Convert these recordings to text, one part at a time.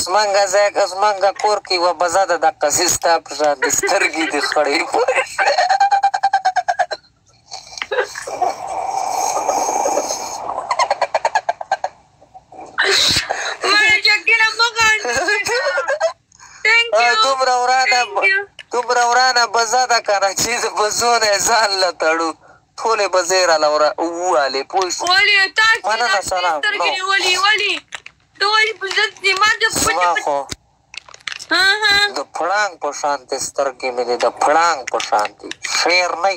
زمونږ ځای زمونږ کور کې یوه بزه ده، دقسې ستا په شان دي، سترګې دې خړې، پوه شوې؟ مړه شکیله مه خانده. ثانک یو. دومره ورانه، دومره ورانه بزه ده که نه چې د بزو نه یې ځان له تړو، ټولې بزې راله ووالې، پوه شوې؟ ولې تا چې مننه دا سلام. سترګې نو نیولې؟ ولې ته ولې په زه زما د زما پټې خو ها ها د پړانګ په شانتې سترګې مې دي، د پړانګ په شانتې، شعر نه.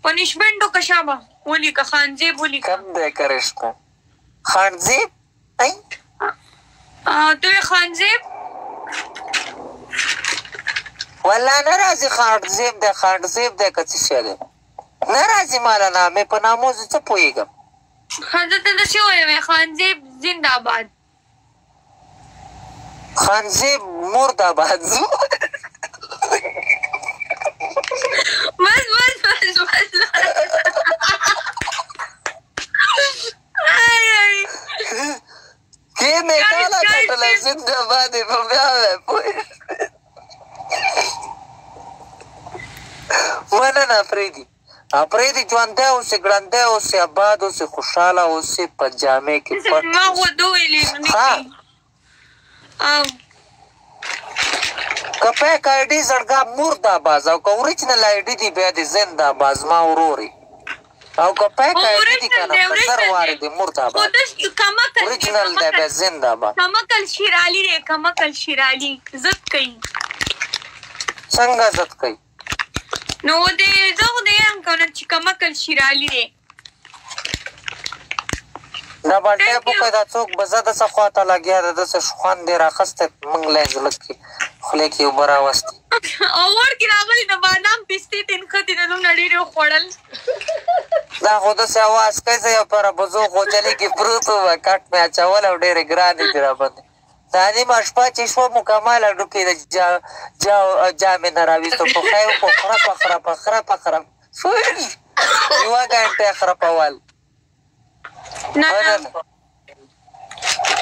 پنشمنټ وکړه، شابه ولیکه، خانزیب ولیکه. کم دی کرشمه خانزیب ای. ته وې خانزیب؟ والله نه راځي. خانزیب دی، خانزیب دی که څه شی دی، نه راځي ماله نامې، په نامو زه څه پوهېږم؟ زه ته داسې وایم، خانزیب زنده آباد. خانزیب مرد آباد. بس بس بس بس. آی آی کې مې Guys, کاله guys, کټله زنده باد یې په بیا وی، پوه شوې؟ مننه افریدي، افریدي ژوندی اوسې، ګړندی اوسې، اباد اوسې، خوشحاله اوسې، په جامې کې پټ ما اوسې. خو دوه ویلې نو نه ها کوي او که فیک آی ډي زړګا مرده باز، او که اوریجنل آی ډي دی بیا دې زنده باز ما وروري، او که فیک آی ډي دی اوریجنل کنه دی، په زر اوریجنل وارې دی. دې مرده خو باز. د کمکل دی. اوریجنل دی کمکل بیا زنده باد. کمکل شیرالی دی، کمکل شیرالی زد کوي. څنګه عزت کوي؟ نو دې زه خو دې یم کنه چې کمکل شیرالی دی. دا بنټی ثانک یو. وکړه، دا څوک به زه د څه خواته لګیا ده، داسې خوند یې راخستی، موږ له یې زړه کې خولې کې اوبه راوستي. او ور کې راغلي د بادام پستې ته نښتې د دومره ډېرې وخوړل. دا خو داسې اواز کوي، زه یو پر بزو غوجلې کې پروت وم، کټ مې اچولی او ډېرې ګرانې دي راباندې. دا نیمه شپه چې شوه مکمله هډوکي د جا جا جامې نه راویستو، پښه یې په خرپه خرپه خرپه خرپ، یوه ګنټه یې خرپول. نه نه. مننه.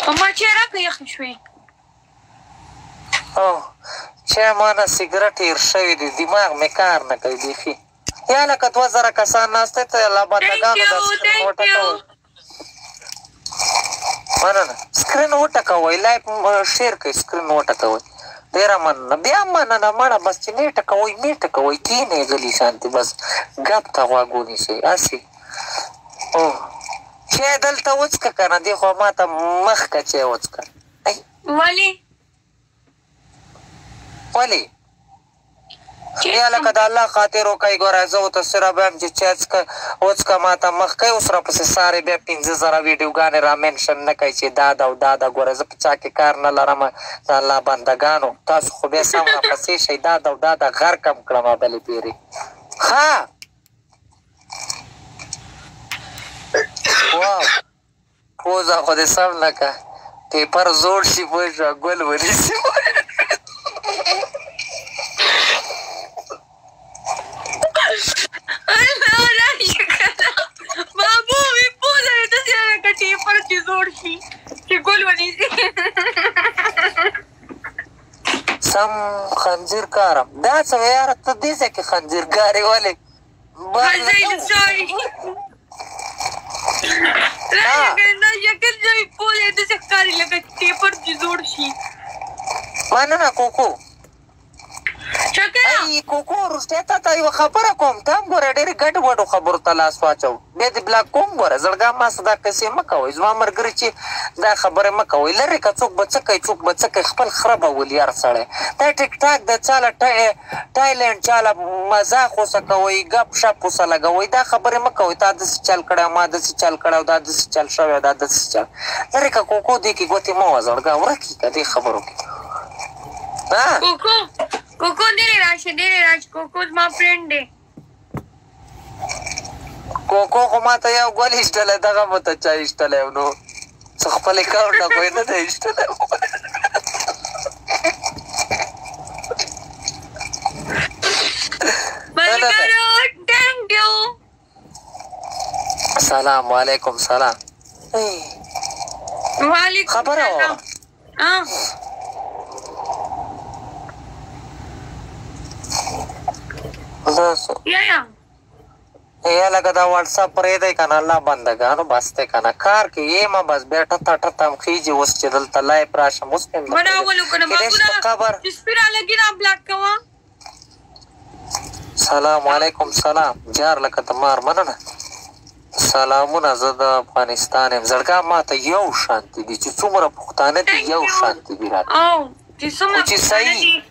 په ما چای راکړه، یخې شوې. او چې ما نه سګرټ هېر شوي دي، دماغ مې کار نه کوي بیخي. یا لکه 2000 کسان ناست دي، ته الله ثانک بندګانو دا یو. سکرین ثانک یو. وټکوئ. مننه، سکرین وټکوئ، لایف شیر کړئ، سکرین وټکوئ. ډېره مننه، بیا مننه. مړه بس چې نه ټکوئ مې ټکوئ، کښېنئ غلي شانتې، بس ګپ ته غوږ ونیسئ هسې. او چای دلته وڅکه که نه، دې خوا ما ته مخ که چای وڅکه. ای. ولې؟ ولې؟ چای یا لکه څښم. د الله خاطر وکړئ، ګوره زه ورته سره وایم چې چای څکه وڅکه، ما ته مخ کوي. اوس راپسې سارې بیا 5000 ویډیوګانې را منشن نه کوي چې دا ده او دا ده. ګوره زه په چا کې کار نه لرم، د الله بندګانو، تاسو خو بیا سم راپسې شئ. دا ده او دا ده، غر کم کړم بلې پیرې. ښه واو، پوزه خو دې سم لکه ټیپر زوړ شي، پوه شوه، ګل ونیسي. الله راشه کنه بابو، وی پوزه دې داسې لکه ټیپر چې زوړ شي چې ګل ونیسي. سم خنزیر کارم دا څه وې یاره، ته دې ځای کې خنزیر کارې ولې بار زه لګوو؟ سوري. راشه ها کنه دا شکل زوی، پوزه دې داسې ښکاري لکه ټیپر چې زوړ شي. مننه کوکو. شکله ای کوکو، رښتیا تا ته یوه خبره کوم، ته هم ګوره ډېرې ګډ وډو خبرو ته لاس واچو، بیا دې بلاک کوم. ګوره زړګا، ما سره دا قصې مه کوئ، زما ملګري چې دا خبرې مه کوئ، لرې که څوک به څه کوي، څوک به څه کوي، خپل خره به ولي هر سړی. دا ټیک ټاک د چاله ټایلنډ چاله مزاح اوسه کوئ، ګپ شپ اوسه لګوئ، دا خبرې مه کوئ. تا داسې چل کړی، ما داسې چل کړی، او دا داسې چل شوی، دا داسې چل. لرې که کوکو، دې کې ګوتې مه وه زړګا، ورک یې که دې خبرو کې. ها کوکو، کوکو ډېرې راشه، ډېرې راشه، کوکو زما فرینډ دی. کوکو خو ماته یو ګل ایستلی، دغه مو ته چا ایستلی نو څه خپل اکاونټ نه خو یې نه دی ایستلی. مننه. ملګرو ثانک یو. سلام علیکم. سلام. وعلیکم خبره سلام. وره. یا یا یا لکه دا واتساپ پرېږدی که نه، الله بندګانو، بس دی که نه، کار کې یې ما بس بیا ټته ټته هم خېژي. اوس چې دلته لایف راشم، اوس مې هم مراولو که نه. کېدای شي په قبر چې سپي رالګي را بلاک کوه. سلام علیکم. سلام جار لکه د مار، مننه. سلامونه، زه د افغانستان یم. زړګا ماته یو شانتي دي، چې څومره پښتانه دي یو شانتي دي راته. او چې څومره چې صحیح